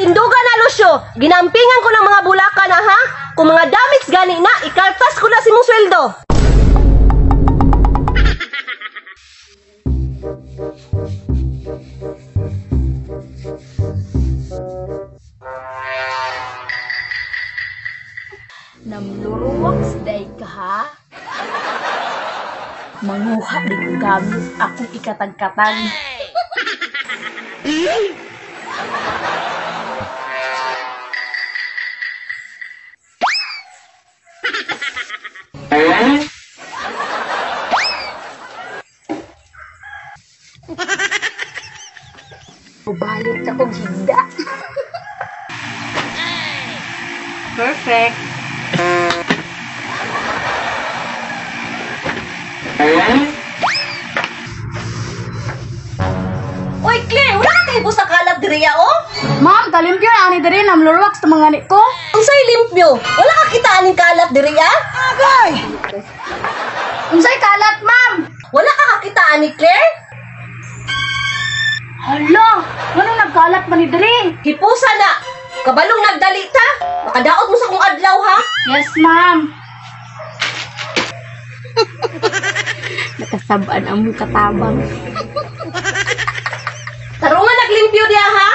Patinduga na, Lucio. Ginampingan ko ng mga bulaka na, ha? Kung mga damage gani na, ikaltas ko na si mong sweldo. Namluruwaks day ka, ha? Manguha di ko gamit akong ikatag-katag. Ubalik akong higda. Perfect. Uy, Claire, wala ka kahibo sa kalat diriya, oh? Ma'am, kalimpyo na ani diri namluruwaks ta mga ni ko. Unsay limpyo? Wala ka kita aning kalat diriya? Agay! Unsay kalat, ma'am? Wala ka kakita ani, Claire? Hala, nganong nagkalat man ni diri? Hipusa na. Kabalong nagdali ta. Makadaot mo sa kong adlaw, ha? Yes, ma'am. Nakasabaan ang mong katabang. Tarungan naglimpyo diya, ha?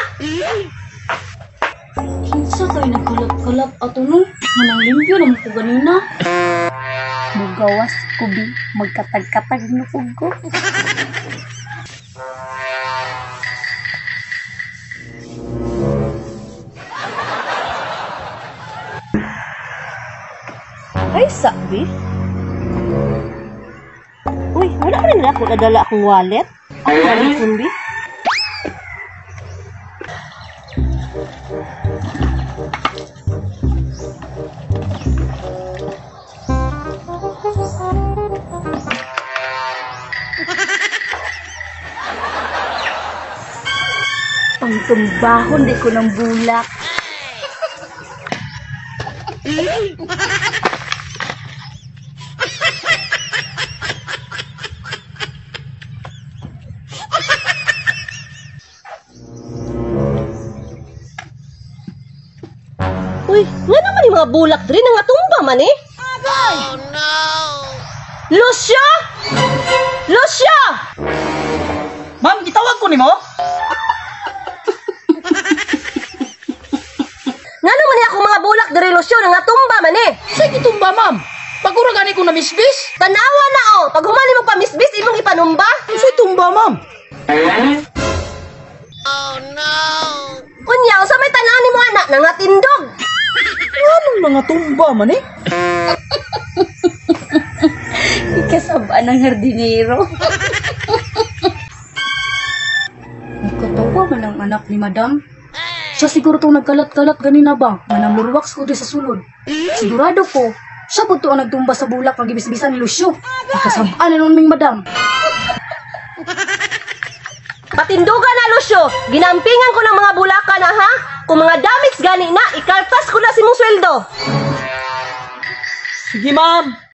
Kinsa kay nagkalat-kalat ato no? Manang limpyo naman ko ganina. Mugawas ko bi, magkatag-katag na pug ko. Ay, sabi. Uy, wala pa rin ako nadala akong wallet. Ako wallet kundi. Pangtumbahon di ko ng bulak. Uy, nga naman yung mga bulak diri nga tumba man eh. Oh no. Lucio! Lucio! Ma'am, gitawag ko nimo? Nga naman ni akong mga bulak diri, Lucio, nga tumba man eh. Say gitumba, ma'am. Pagura gani ko namisbis. Tanawa na oh, pag humani mo pamisbis imong ipanumba. Unsay tumba, ma'am? Unya, usa may tanan nimo anak nangatindog. Anong mga tumba man eh? Ikasabaan ng hardinero. Nakatawa man ang anak ni madam. Siya siguro tong nagkalat-kalat ganina ba? Manamlurwaks ko di sa sulod. Sigurado ko, siya po to ang nagtumba sa bulak ng gibisbisan ni Lucio. Nakasabaan na nun ming madam. Patinduga na, Lucio. Ginampingan ko ng mga bulaka na, ha? Kung mga damage gani na, ikaltas ko na si mong sweldo. Sige, ma'am.